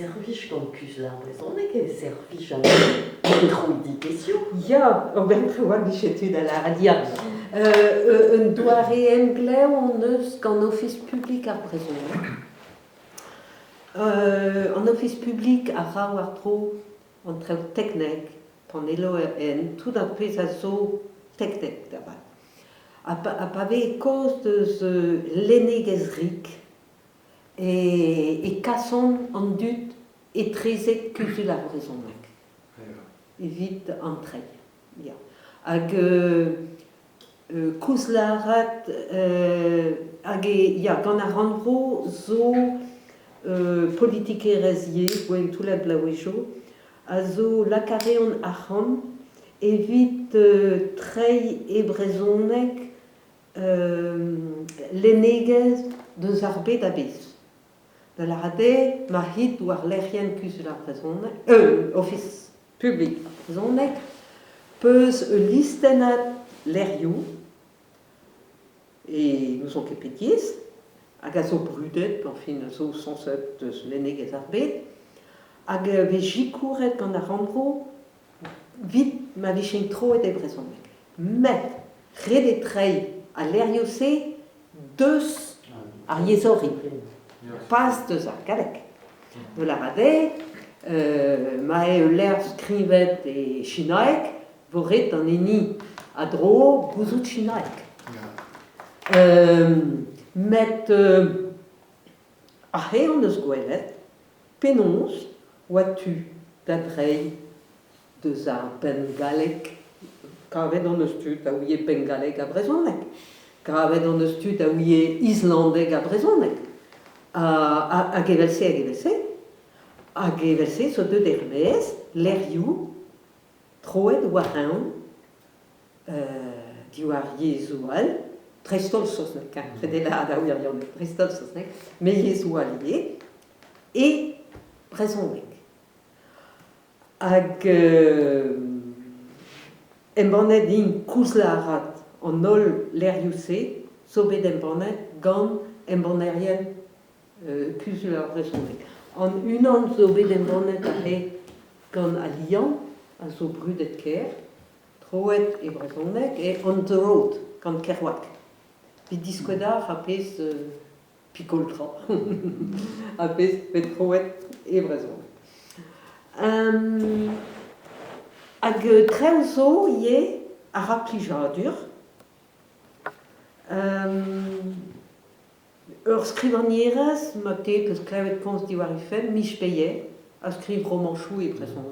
Servij gant Kuzul ar Brezhoneg e servij an troidigezhioù. Ya, ur bern traoù all 'vije tu da lâret, ya. Un doare emglev hon eus gant Ofis publik ar brezhoneg. An Ofis publik a ra war-dro an traoù teknek, panelloù en tout ar pezh a zo teknek da vat. Ha pa vez kaoz deus lennegezh rik e kasont an dud etrezek Kuzul ar Brezhoneg evit an treiñ, ya. Hag koulz lâret hag e ya gant ar rannvro zo politikerezh ivez, gouenn toullad bloavezhioù, a zo lak a reont arc'hant evit treiñ e brezhoneg lennegezh deus ar bed a-bezh. Da lâret eo ma hit war lec'hienn Kuzul ar Brezhoneg, Ofis publik ar brezhoneg, 'peus ul listennad lec'hioù e n'ouzon ket pet yezh hag a zo brudet, enfin a zo sañset deus lennegezh ar bed, hag e vez sikouret gant ar rannvro 'vit ma vijent troet e brezhoneg. Met ret eo treiñ al levrioù-se deus ar yezh orin, pas deus ar galleg. Da lâret eo ma eo ul levr skrivet e sinaeg vo ret d'an hini a dro gouzout sinaeg. Met aze hon eus gwelet penaos oa tu da dreiñ deus ar bengaleg. Kavet hon eus tud a ouie bengaleg ha brezhoneg. Kavet hon eus tud a ouie islandeg ha brezhoneg. Hag evel-se hag evel-se. Hag evel-se zo deuet er-maez lec'hioù troet war-eeun diwar yezhoù all, dreist-holl saozneg, hein, predelaat a wirionez, dreist-holl saozneg, met yezhoù all ivez, e brezhoneg. Hag embannet int koulz lâret an holl levrioù-se zo bet embannet gant embannerien Kuzul ar Brezhoneg. An unan zo bet embannet aze gant Al Liamm, a zo brudet-kaer, troet e brezhoneg, e On the Road gant Kerouac. Evit diskouez ar pezh pikol tra ar pezh bet troet e brezhoneg. Hag traoù zo ivez a ra plijadur. Ur skrivagnerez, ma te 'peus klevet komz diwar he fenn, Mich Beyer, a skriv romanchoù e brezhoneg.